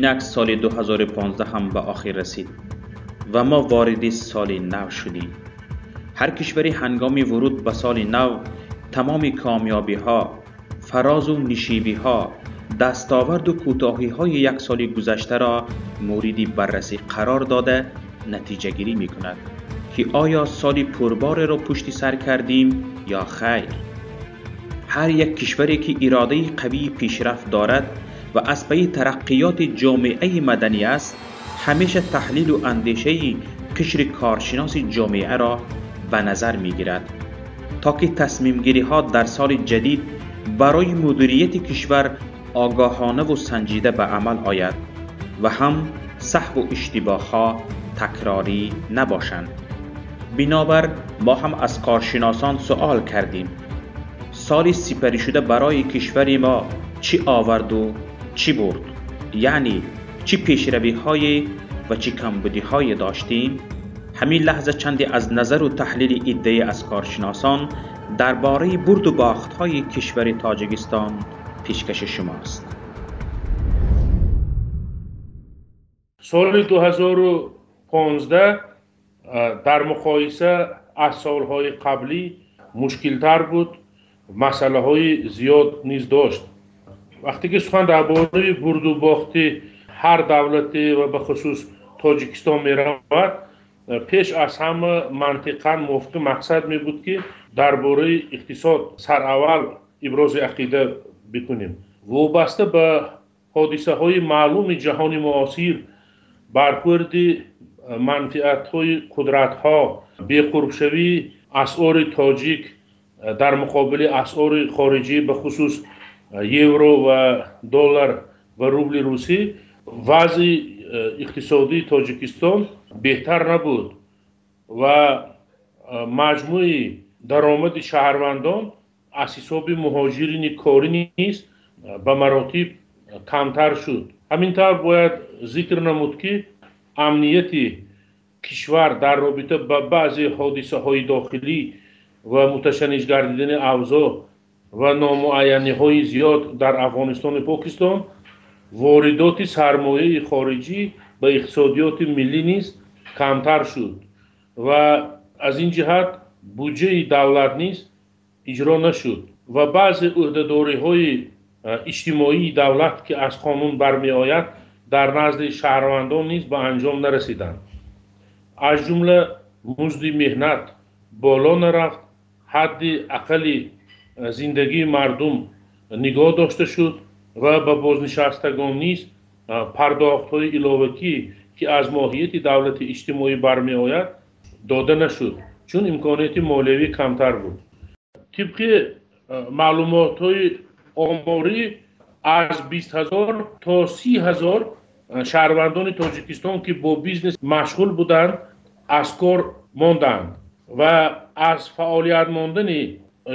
Инак соли 2015 هم به آخر رسید و ما وارد سال نو شدیم. هر کشوری هنگام ورود به سال نو تمام کامیابی ها، فراز و نشیبی ها، دستاورد و کوتاهی های یک سال گذشته را مورد بررسی قرار داده نتیجه گیری می کند که آیا سال پربار را پشت سر کردیم یا خیر. هر یک کشوری که اراده قوی پیشرفت دارد و از پی ترقیات جامعه مدنی است، همیشه تحلیل و اندیشه قشر کارشناس جامعه را به نظر می گیرد تا که تصمیم گیری ها در سال جدید برای مدیریت کشور آگاهانه و سنجیده به عمل آید و هم سهو و اشتباه ها تکراری نباشند. بنابر ما هم از کارشناسان سوال کردیم سال سپری شده برای کشور ما چی آورد و چی برد، یعنی چی پیشروی های و چی کمبودی های داشتیم. همین لحظه چندی از نظر و تحلیل ایده از کارشناسان درباره برد و باخت های کشور تاجیکستان پیشکش شماست. سال 2015 در مقایسه از سالهای قبلی مشکلتر بود، مسئله های زیاد نیز داشت. وقتی که سخن درباره برد و باخت هر دولتی و به خصوص تاجیکستان می رود، پیش از همه منطقاً موافق مقصد می بود که درباره اقتصاد سر اول ابراز عقیده بکنیم. وابسته به حادثه های معلوم جهان معاصر، برخورد منفعت های قدرت ها، بی‌قربشوی اسعار تاجیک در مقابل اسعار خارجی به خصوص یورو و دلار و روبل روسی، وضع اقتصادی تاجیکستان بهتر نبود و مجموع درآمد شهروندان از حساب مهاجرین کاری نیز به مراتب کمتر شد. همینطور باید ذکر نمود که امنیت کشور در رابطه با بعضی حادثه های داخلی و متشنج گردیدن اوضاع و نامعینی های زیاد در افغانستان و پاکستان، واردات سرمایه خارجی به اقتصادیات ملی نیز کمتر شد و از این جهت بودجه دولت نیز اجرا نشد و بعضی عهده‌داری های اجتماعی دولت که از قانون برمی آید در نزد شهروندان نیز به انجام نرسیدند. از جمله مزد مهنت بالا نرفت، حد اقل زندگی مردم نگاه داشته شد و به بازنشستگان نیز پرداخت‌های علاوگی که از ماهیت دولت اجتماعی برمی آید داده نشد، چون امکانات مالیوی کمتر بود. طبق معلومات‌های آماری از 20,000 تا 30,000 شهروندان تاجیکستان که با بیزنس مشغول بودند از کار ماندند و از فعالیت ماندن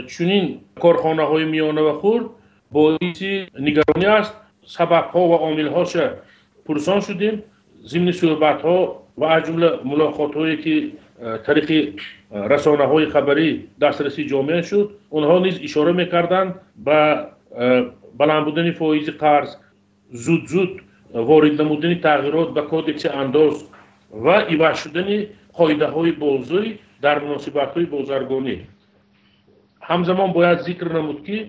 چنین کارخانه‌های میانه و خرد باعث نگرانی است. سبب‌ها و عامل‌هاش پرسان شدیم. ضمن صحبت‌ها و از جمله ملاقات‌هایی که طریق رسانه‌های خبری دسترسی جامعه شد، آنها نیز اشاره می‌کردند به بلند بودن فایز قرض، زود زود وارد نمودن تغییرات به کودکس انداز و عوض شدن قاعده‌های بازاری در مناسبت‌های بازرگانی. همزمان باید ذکر نمود که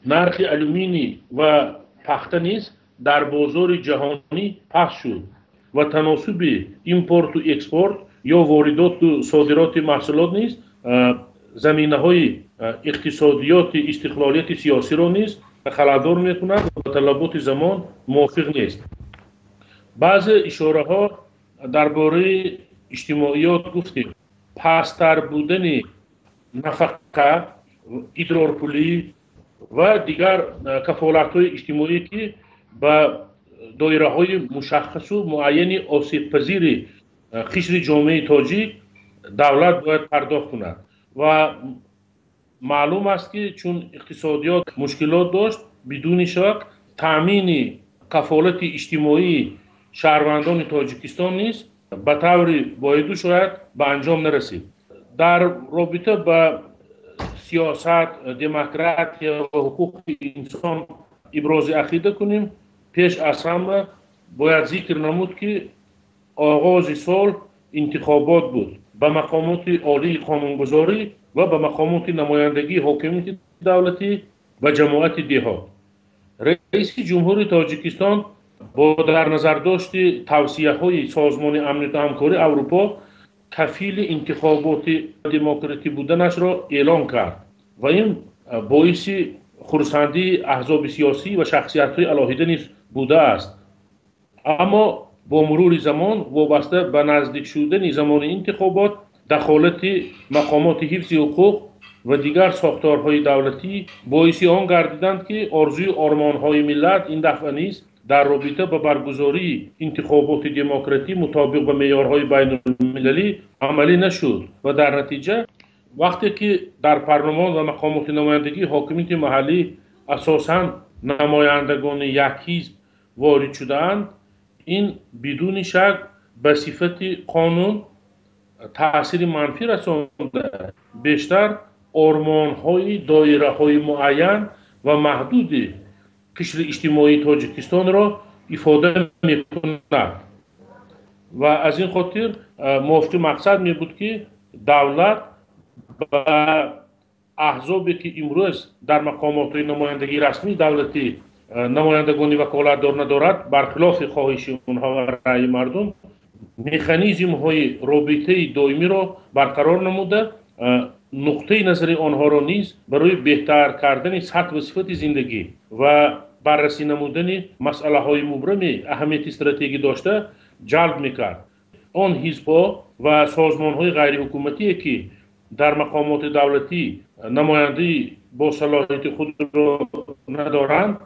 نرخ алюминий و پخته نیز در بازار جهانی پخش شد و تناسب импорт و экспорт یا واردات و صادرات محصولات نیز زمینه‌های اقتصادیات استقلالیت سیاسی را نیز خلادار می‌کند و طلبات زمان موافق نیست. بعضی اشاره‌ها درباره اجتماعیات گفتیم. پستر بودن نفقه، ادرار پولی و دیگر کفالت‌های اجتماعی که به دایره‌های مشخص و معین آسیب‌پذیر قشر جامعه تاجیک دولت باید پرداخت کند و معلوم است که چون اقتصادیات مشکلات داشت، بدون شک تامین کفالت اجتماعی شهروندان تاجیکستان نیز به طور باید و شاید به انجام نرسید. در رابطه با سیاست، دموکراتی و حقوق انسان ابراز عقیده کنیم، پیش از همه Бояд зикр намуд, ки оғози сол интихобот буд ба мақомоти олии қонунгузорӣ ва ба мақомоти намояндагии ҳокимияти давлатӣ ва ҷамоати деҳот. Раиси Ҷумҳури Тоҷикистон бо дар назардошти тавсияҳои Созмони Амнияту Ҳамкории Аврупо кафили интихоботи демократӣ буданашро эълон кард ва ин боиси хурсандии аҳзоби сиёсӣ ва шахсиятҳои алоҳида низ будааст. Аммо бо мурури замон, вобаста ба наздик шудани замони интихобот, дахолати мақомоти ҳифзи ҳуқуқ ва дигар сохторҳои давлатӣ боиси он гардиданд, ки орзую ормонҳои миллат ин дафъа низ дар робита ба баргузории интихоботи демократӣ мутобиқ ба меъёрҳои байнулмилалӣ амалӣ нашуд ва дар натиҷа, вақте ки дар парлумон ва мақомоти намояндагии ҳокимияти маҳаллӣ асосан намояндагони як ҳизб ворид шудаанд, ин бидуни шак ба сифати қонун таъсири манфӣ расонда, бештар ормонҳои доираҳои муайян ва маҳдуди қишри иҷтимоии Тоҷикистонро ифода мекунад. Ва аз ин хотир мувофиқи мақсад мебуд, ки давлат ба аҳзобе, ки имрӯз дар мақомотҳои намояндагии расмии давлатӣ намояндагони ваколатдор надорад, бархилофи хоҳиши онҳо ва раъйи мардум, механизмҳои робитаи доимиро барқарор намуда, нуқтаи назари онҳоро низ барои беҳтар кардани сатҳ ва сифати зиндагӣ ва баррасӣ намудани масъалаҳои мубрами аҳамияти стратегӣ дошта ҷалб мекард. Он ҳизбҳо ва созмонҳои ғайриҳукуматие, ки дар мақомоти давлатӣ намояндаи бо салоҳияти худро надоранд,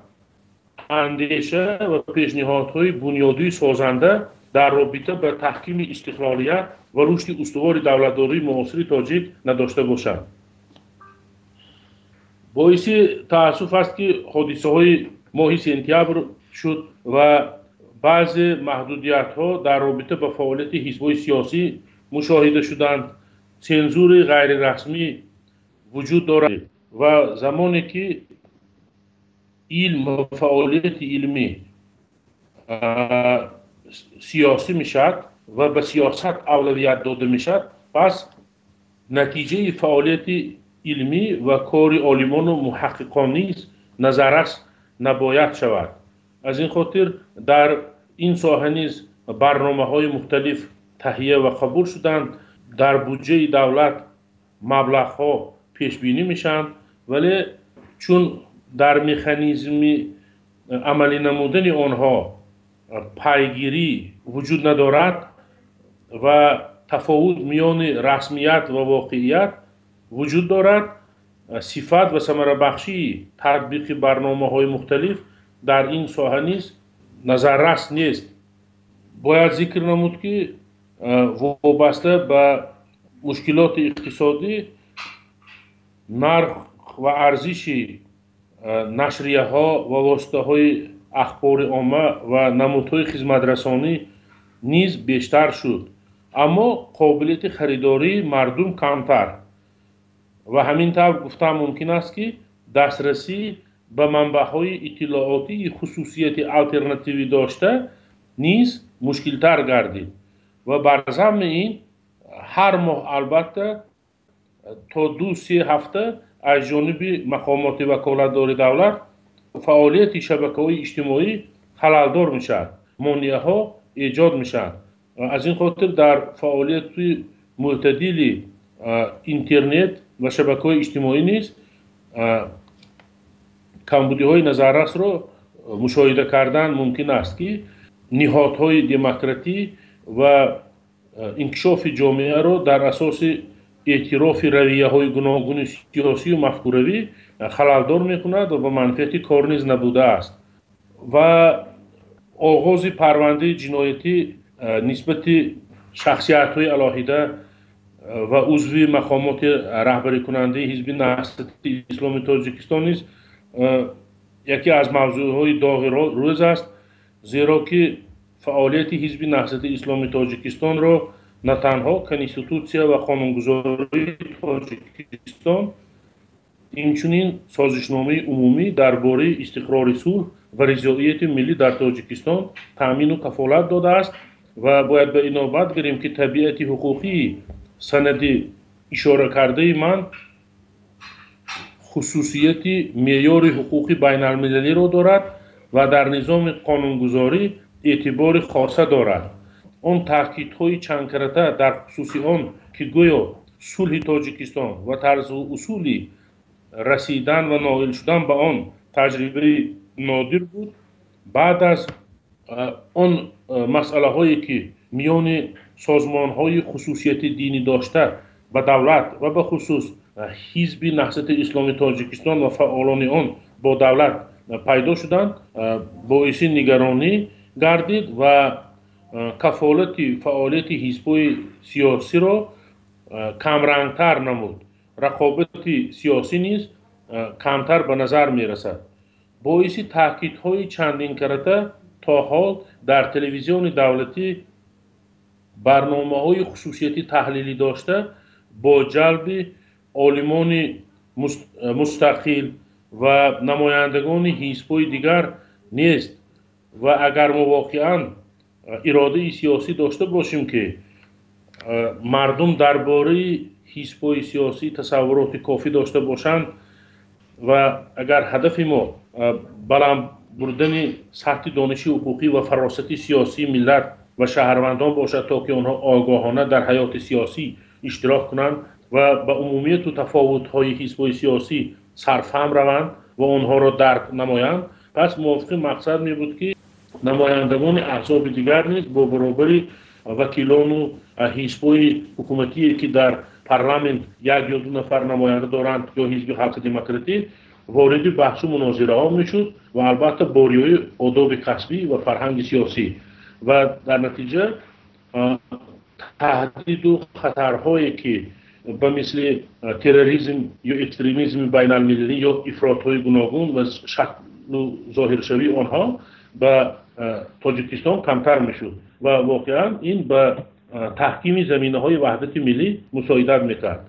андеша ва пешниҳодҳои бунёдии созанда дар робита ба таҳкими истиқлолият ва рушди устувори давлатдории муосири тоҷик надошта бошанд. Боиси таассуф аст, ки ҳодисаҳои моҳи сентябр шуд ва баъзе маҳдудиятҳо дар робита ба фаъолияти ҳизбҳои сиёсӣ мушоҳида шуданд. Сензури ғайрирасмӣ вуҷуд дорад ва замоне ки илм ва фаъолияти илмӣ сиёсӣ мешавад ва ба сиёсат авлавият дода мешавад, пас натиҷаи фаъолияти илмӣ ва кори олимону муҳаққиқон низ назаррас набояд шавад. Аз ин хотир дар ин соҳа низ барномаҳои мухталиф таҳия ва қабул шуданд, дар буҷаи давлат маблағҳо пешбинӣ мешаванд, вале чун дар механизми амалӣ намудани онҳо пайгирӣ вуҷуд надорад ва тафовут миёни расмият ва воқеият вуҷуд дорад, сифат ва самарабахшии татбиқи барномаҳои мухталиф дар ин соҳа низ назаррас нест. Бояд зикр намуд, ки вобаста ба мушкилоти иқтисодӣ нарх ва арзиши нашрияҳо ва воситаҳои ахбори омма ва намудҳои хизматрасонӣ низ бештар шуд, аммо қобилияти харидории мардум камтар. Ва ҳамин тавр гуфтан мумкин аст, ки дастрасӣ ба манбаъҳои иттилоотии хусусияти алтернативӣ дошта низ мушкилтар гардид ва бар замми ин ҳар моҳ албатта то 2-3 ҳафта аз ҷониби мақомоти ваколатдори давлат фаъолияти шабакаҳои иҷтимоӣ халалдор мешавад, монеаҳо эҷод мешаванд. Аз ин хотир дар фаъолияти мӯътадили интернет ва шабакаҳои иҷтимоӣ низ камбудиҳои назаррасро мушоҳида кардан мумкин аст, ки ниҳодҳои демократӣ ва инкишофи ҷомеаро дар асоси эътирофи равияҳои гуногуни сиёсию мафкуравӣ халалдор мекунад ва ба манфиати кор низ набудааст. Ва оғози парвандаи ҷиноятӣ нисбати шахсиятҳои алоҳида ва узви мақомоти раҳбарикунандаи Ҳизби Наҳзати Исломи Тоҷикистон низ яке аз мавзӯъҳои доғи рӯз аст, зеро ки фаъолияти Ҳизби Наҳзати Исломи Тоҷикистонро на танҳо Конститутсия ва қонунгузории Тоҷикистон, инчунин Созишномаи умумӣ дар бораи истиқрори сулҳ ва ризоияти миллӣ дар Тоҷикистон таъмину кафолат додааст ва бояд ба инобат гирем, ки табиати ҳуқуқии санади ишоракардаи ман хусусияти меъёри ҳуқуқи байналмилалиро дорад ва дар низоми қонунгузорӣ эътибори хоса дорад. Он таъкидҳои чандкарата дар хусуси он, ки гӯё сулҳи Тоҷикистон ва тарзу усули расидан ва ноил шудан ба он таҷрибаи нодир буд, баъд аз он масъалаҳое, ки миёни созмонҳои хусусияти динӣ дошта ба давлат ва ба хусус Ҳизби Наҳзати Исломии Тоҷикистон ва фаъолони он бо давлат пайдо шуданд, боиси нигаронӣ гардид ва кафолати фаъолияти ҳизбҳои сиёсиро камрангтар намуд. Рақобати сиёсӣ низ камтар ба назар мерасад. Боиси таъкидҳои чандинкарата то ҳол дар телевизиони давлатӣ барномаҳои хусусияти таҳлилӣ дошта бо ҷалби олимони мустақил ва намояндагони ҳизбҳои дигар нест ва агар мо воқеан иродаи сиёсӣ дошта бошем, ки мардум дар бораи ҳизбҳои сиёсӣ тасаввуроти кофӣ дошта бошанд ва агар ҳадафи мо баланд бурдани сатҳи дониши ҳуқуқӣ ва фаросати сиёсии миллат ва шаҳрвандон бошад, то ки онҳо огоҳона дар ҳаёти сиёсӣ иштирок кунанд ва ба умумияту тафовутҳои ҳизбҳои сиёсӣ сарфаҳм раванд ва онҳоро дарк намоянд, пас мувофиқи мақсад мебуд, ки намояндагони аҳзоби дигар низ бо баробари вакилону ҳизбҳои ҳукуматие, ки дар парламент як ё ду нафар намоянда доранд, ё Ҳизби Халқи Демократӣ, вориди баҳсу мунозираҳо мешуд ва албатта бо риояи одоби касбӣ ва фарҳанги сиёсӣ ва дар натиҷа таҳдиду хатарҳое, ки ба мисли терроризм ё экстремизми байналмилалӣ ё ифротҳои гуногун ва шаклу зоҳиршавии онҳо ба Тоҷикистон камтар мешуд ва воқеан ин ба таҳкими заминаҳои ваҳдати миллӣ мусоидат мекард.